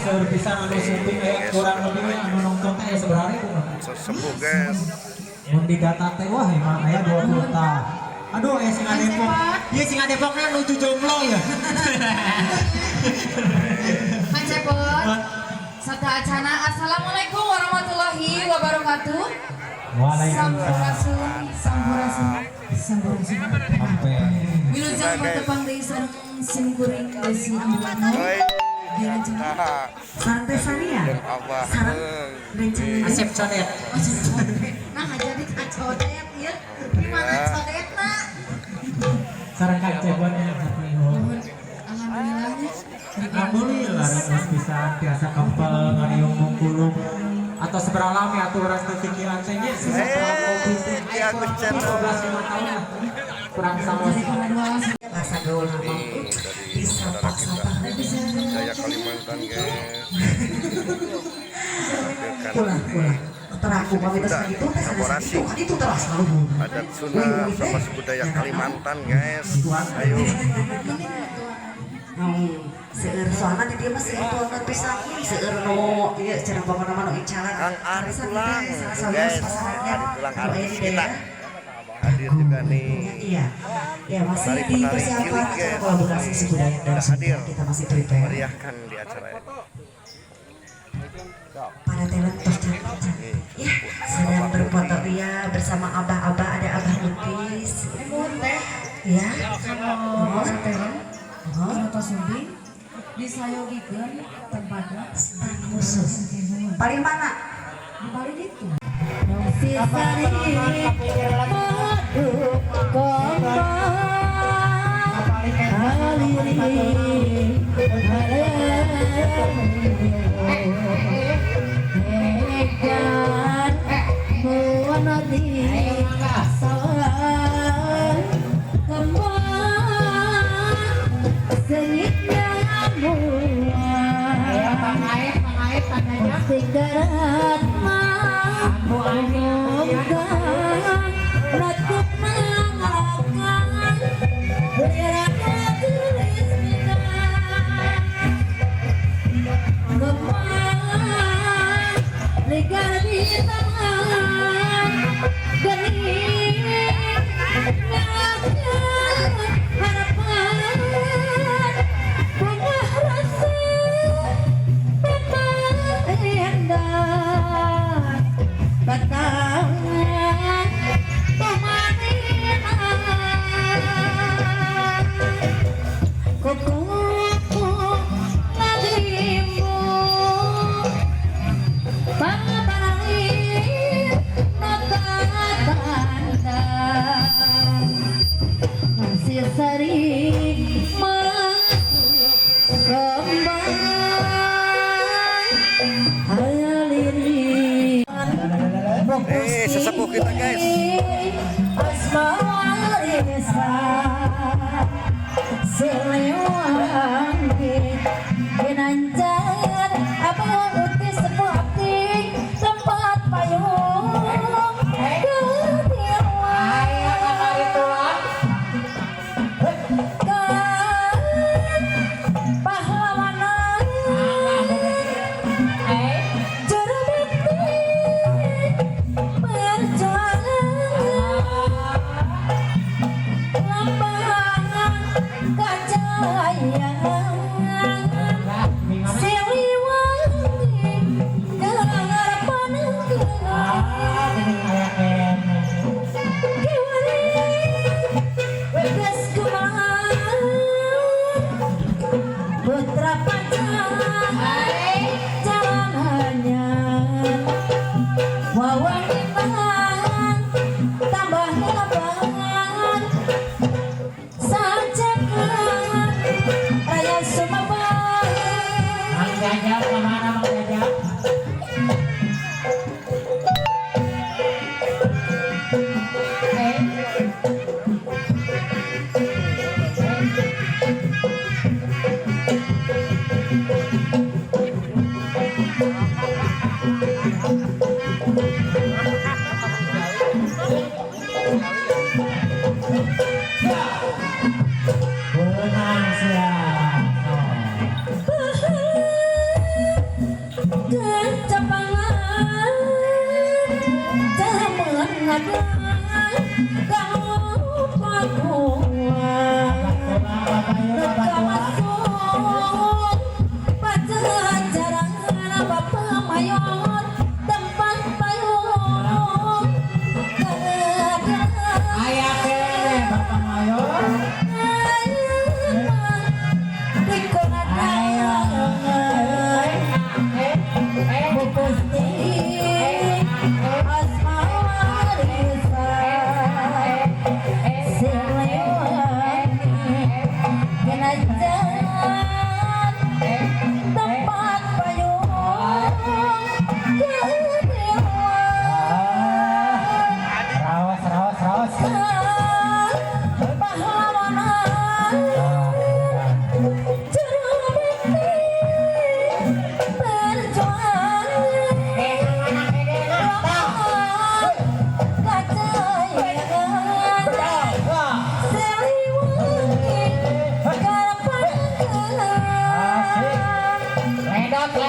Seueur pisan anu sumping, aya kurang lebihnya anu nonton teh aya sabaraha ribu mah. Sesepuh, guys. Mun didata teh, wah, emang aya 20 tah. Aduh, aya singa Depok. Ieu singa Depoknya nuju jomblo ya. Kang Cepot, sateuacana, assalamualaikum warahmatullahi wabarakatuh. Waalaikumsalam. Sampurasun, sampurasun, sampurasun. Sampai. Wilujeng patepang deui sareng sim kuring Desi Ambuano. Oi. Direncana. Nah, Sareng Teh Sania. jeung Abah. Sareng rencana. Asep Codet. Nah, jadi kacodet ya. Gimana codetna? Sareng Kang Cepotnya satu. Nuhun. Alhamdulillahnya. Alhamdulillah geus pisan tiasa kempel ngariung mungkulung atau seberapa lama atuh urang teu pikiran teh nya sisa kopi teh. Di Agus Channel. 12 lima tahun lah kurang sama. Rasa gaul nama Nih dari saudara kita Jaya Kalimantan, guys. Tampilkan Ulah, ulah. Teraku kami tes Sudah, gitu teh sanes kolaborasi. itu kan itu terasa luhur. Adat Sunda sama suku Dayak Kalimantan, guys. Ayo. Seueur soalna di dieu mah seueur tuangan pisan, seueur nu ieu cenah pokona mah nu icalan. Kang Ari Saresan Tulang, teh salah tuh, sawios guys. pasarannya. Ari Tulang Anu aya artis di kita. daerah. Hadir juga nih. Iya. Ya, masih di Penari-penari persiapan cilik, acara guys. kolaborasi suku Dayak dan Sudah Sunda. hadir. Kita masih prepare. Meriahkan di acara ini. Para talent tos cantik-cantik. Ya, sedang berfoto ria bersama abah-abah, ada Abah Utis. Nuhun teh. Ya. Kalau talent, Oh, anu tos sumping disayogikeun tempatna. Stand khusus. Paling mana? Di balik itu. Si sari madu kembang aliri Hegan muanadi sawan kembang sengitnya muan Sigarat mah Ratup mangalakan Liraka gelis minan Kembang Ligar di tangan Geni harapan Bunga rasa Pemendan Batangan Pemaninan Kukuku Nagrimu Paparai Nakatanda Masih sering masuk kembang Aliri Eh, sesepuh kita, guys. Asmawarisa Siliwangi Ginanjar Abang utis sepuh abdi tempat payung Ketiawan Kan pahlawanan Juru bakti perjuangan Lambangan kejayaan Siliwangi harapan. Kiwari geus kumaha Putra Pajang jalanannya Wawanginan tambah labangan Sajakan Raya Sumabang. Mang Jajang kemana, Mang Jajang? Benang siap. Aya keneh Bapak Mayor. Ayo. Tempat payung Raos, raos, raos. Pahlawanan juru bakti perjuangan kejayaan Siliwangi. Ledot.